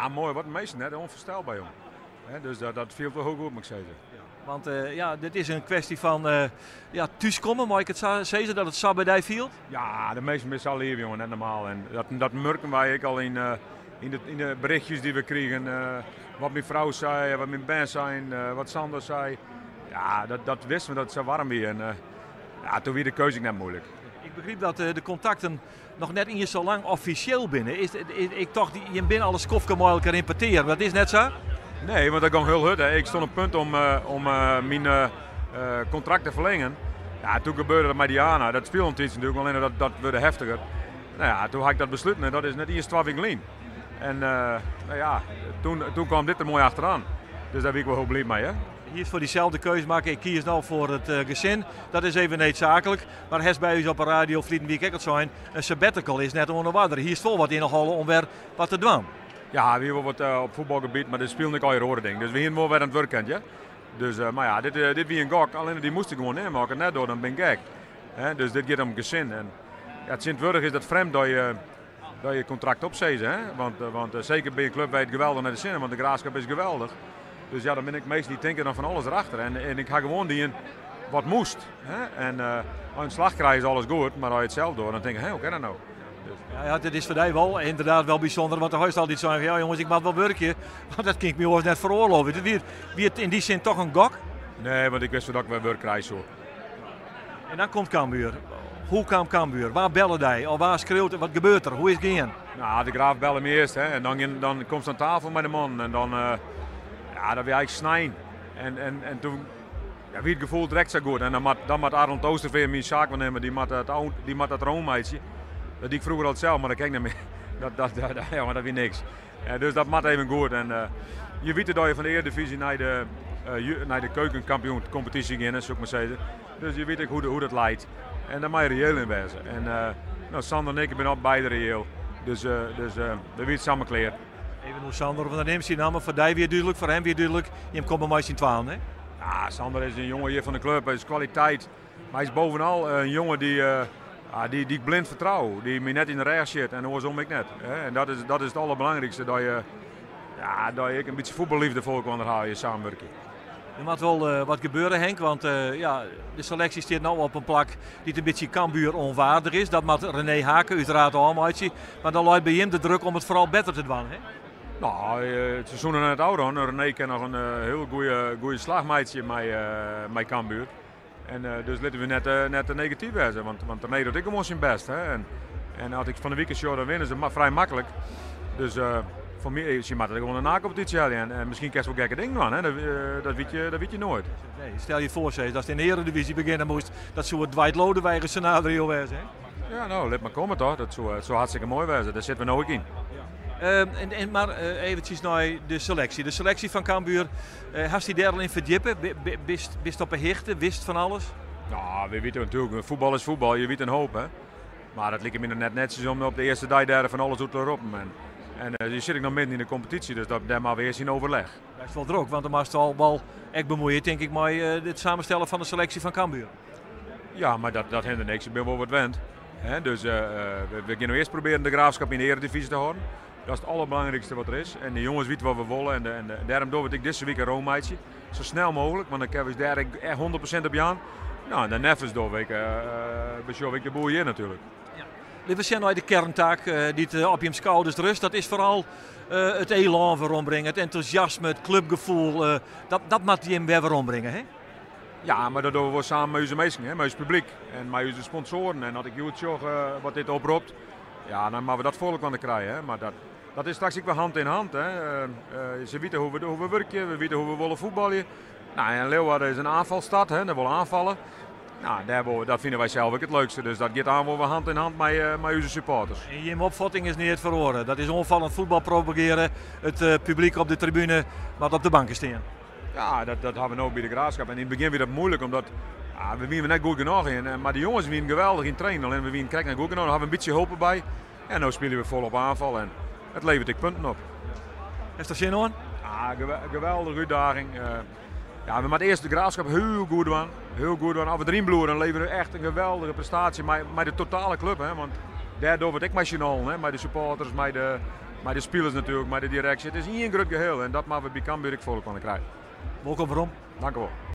Ja, moai. Wat in minsken, hè? Onvoorstelbaar, jong. Hè, dus dat fielt wol hiel goed, moat ik sizze. Want ja, dit is in kwestje fan ja, thúskomme, mei ik it sa sizze, dat it sa by dy fielt? Ja, de minsken binne sa leaf, jongen, net normaal. En dat murken wy ek al yn de berichtjes dy't we krigen. Wat myn frou sei, wat myn bern seinen, wat Sander sei. Ja, dat wisten we dat it sa waarm wie. En ja, doe wie de keuze net muoilik. Ik begryp dat de kontakten noch net iens sa lang offisjeel binne. Ik tocht, je binne al in skoftke mei elkoar yn petear, dat is net sa? Nee, want dat gie hiel hurd. Hè. Ik stie op it punt om myn kontrakt te ferlingjen. Ja, doe barde dat mei Diana. Dat spile in tiidsje natuerlik, allinnich dat wurde heftiger. No ja, doe ha ik dat besluten en dat is net iens 2 wiken lyn. En no ja, doe kaam dit der moai achteroan. Dus dêr wie ik wol hiel bliid mei. Hè? Hjir foar dyselde keuze makke. Ik kies no foar it gesin. Dat is even needsaaklik. Mar hast by ús op de radio ferline wike ek al sein, in sabbatical is net oan de oarder. Hjir is wol wat yn 'e holle om wer wat te dwaan. Ja, wy hawwe wol wat op fuotbalgebiet, mar der spylje ek al oare dingen. Dus wy hiene wol wer oan it wurk kind, ja. Dus, mar ja, dit wie in gok. Allinnich dy moast ik gewoan nimme. As ik it net doch, dan bin ik gek. Hè? Dus dit giet om gesin. En, ja, tsjintwurdich is dat frjemd dat je kontrakt opsizze. Hè? Want seker by in klup wêr't it geweldich nei de sin, want De Graafschap is geweldich. Dus ja, dan bin ik minsken dy't tinke dan fan alles derachter. En ik ha gewoan dien wat moast. Hè? En as je in slach krije is alles goed, mar as je it sels dogge, dan tink ik, hé, hoe kin dat no? Dus. Ja, dit is foar dy wol ynderdaad wol bysûnder, want do hast altyd sein, ja jonges, ik moat wol wurkje, want dat kin ik my oars net feroarlove. Wie it yn dy sin dochs in gok? Nee, want ik wist dat ik wer wurk krije soe. En dan komt Cambuur. Hoe kaam Cambuur? Wa belle dy? Of wa skriuwt? Wat gebeurt der? Hoe is it gien? No, De Graaf belle my earst. Hè, en dan komst oan tafel mei de man. En dan, ja, dat wie eigentlik snein. En doe, ja, wie it gefoel direkt sa goed. En dan moat Arnold Oosterveer myn saak nimme. Dy moat dat rûn meitsje. Dat die ik froeger altyd sels, mar dat kin ik net mear. Ja, mar dat wie niks. Dus dat moat even goed. En je witte dat je fan de Eredivisie nei de keukenkampioen kompetysje geane, soe ik mar sizze. Dus je witte ek hoe dat leit. En dêr moatte je reëel yn wêze. En no, Sander en ik binne op beide reëel. Dus we wiene samen klear. Even oer Sander, want dan nimt syn namme foar dy wie dúdlik, foar him wie dúdlik. Jim komme mei syn twaen, hè? Ja, Sander is in jonge hjir fan de klup. Hy is kwaliteit. Mar hy is bovenal in jonge dy't ik blind fertrou. Dy't my net yn de rêch sjit en oarsom ek net. Hè. En dat is it alderbelangrykste. Dat je, ja, dat je ek in bytsje fuotballeafde foar elkoar ha, je samenwurkje. Der moat wol wat gebeure, Henk, want ja, de seleksje stiet no op in plak dy't in bytsje Cambuur ûnweardich is. Dat moat René Hake úteraard ôfmeitsje. Mar dan leit by him de druk om it foaral better te dwaan, hè? No, it seizoen is net ôfrûne. René kin noch in hiel goede slach meitsje mei Cambuur. En dus litte we net te negatyf wêze, want René docht ek gewoan syn bêst. Hè? En as ik fan 'e wike sjoch, dan winne se mar frij maklik. Dus foar my, se moatte gewoan in nakompetysje helje. En miskien kinst wol gekke dingen dwaan, hè? Dat witte je noait. Nee, stel je foar, Cees, datst yn de Eredivisie begjinne moast, dat soe it Dwight Lodeweges senario wêze, hè? Ja, no, lit mar komme toch. Dat soe hartstikke moai wêze. Dêr sitte we no ek yn. En, mar eventsjes nei de seleksje. De seleksje fan Cambuur, hast dy dêr al yn ferdjippe? Bist op 'e hichte? Witst fan alles? No, we witte natuerlik, fuotbal is fuotbal, je witte in hoop, hè. Mar it liket my noch net netsjes om op de earste dei dêr fan alles út te roppen. En je sit ek noch midden yn de kompetysje, dus dêr moatte we earst yn oerlis. Dat is wol drok, want dan moatst al wol ek bemuoie, tink ik, mei it samenstellen fan de seleksje fan Cambuur. Ja, mar dat hinderet niks. Ik bin wol wat wend. Hè? Dus we gean no earst probearjen De Graafschap yn de Eredivisie te hâlden. Dat is it alderbelangrykste wat der is. En de jonges witte wat we wolle en dêrom dogge we it ek dizze wike rûnmeitsje. Sa snel mooglik, want dan kinne we ús dêr ek 100% op jaan. No, en dêrneffens besjogge ik de boel hjir natuerlik. Ja. We sjen nei de kearntaak dy't op jim skouders rêst. Dat is foaral it elan werombringe, it entûsjasme, it klupgefoel. Dat moat jim wer werombringe, hè? Ja, mar dat dogge we wol samen mei ús minsken, hè, mei ús publyk en mei ús sponsoaren. En as ik hjoed sjoch wat dit opropt, ja, dan moatte we dat foar elkoar krije. Hè. Mar dat is straks ek wer hand yn hand. Hè. Se witte hoe't we wurkje, we witte hoe't we wolle fuotbalje. No, en Leeuwarden is in oanfalsstêd, hè, dêr wolle oanfalle. No, dat fine wy sels ek it leukste. Dus dat giet oan wol wer hand yn hand mei ús supporters. En jim opfetting is net feroare. Dat is oanfallend fuotbal propagearje, it publyk op de tribune moat op de banken stean. Ja, dat hawwe we no by De Graafschap. En yn it begjin wie dat muoilik, omdat ja, we wiene net goed genôch yn. Mar de jonges wiene geweldich yn trainen. Allinnich we wiene krekt net goed genôch. Dan hawwe we in bytsje help derby. En no spylje we folop oanfal en it leveret ek punten op. Hast der sin oan? Ja, geweldige útdaging. Ja, we moatte earst De Graafschap hiel goed dwaan. Hiel goed dwaan. As we deryn bliuwe, dan leverje we echt in geweldige prestaasje mei de totale klup. Hè? Want dêr dogge we it ek mei syn allen. Hè? Mei de supporters, mei de, Mei de spilers natuerlik, mei de direksje. It is ien grut geheel en dat moatte we by Cambuur ek foar elkoar krije. Wolkom werom. Dank u wol.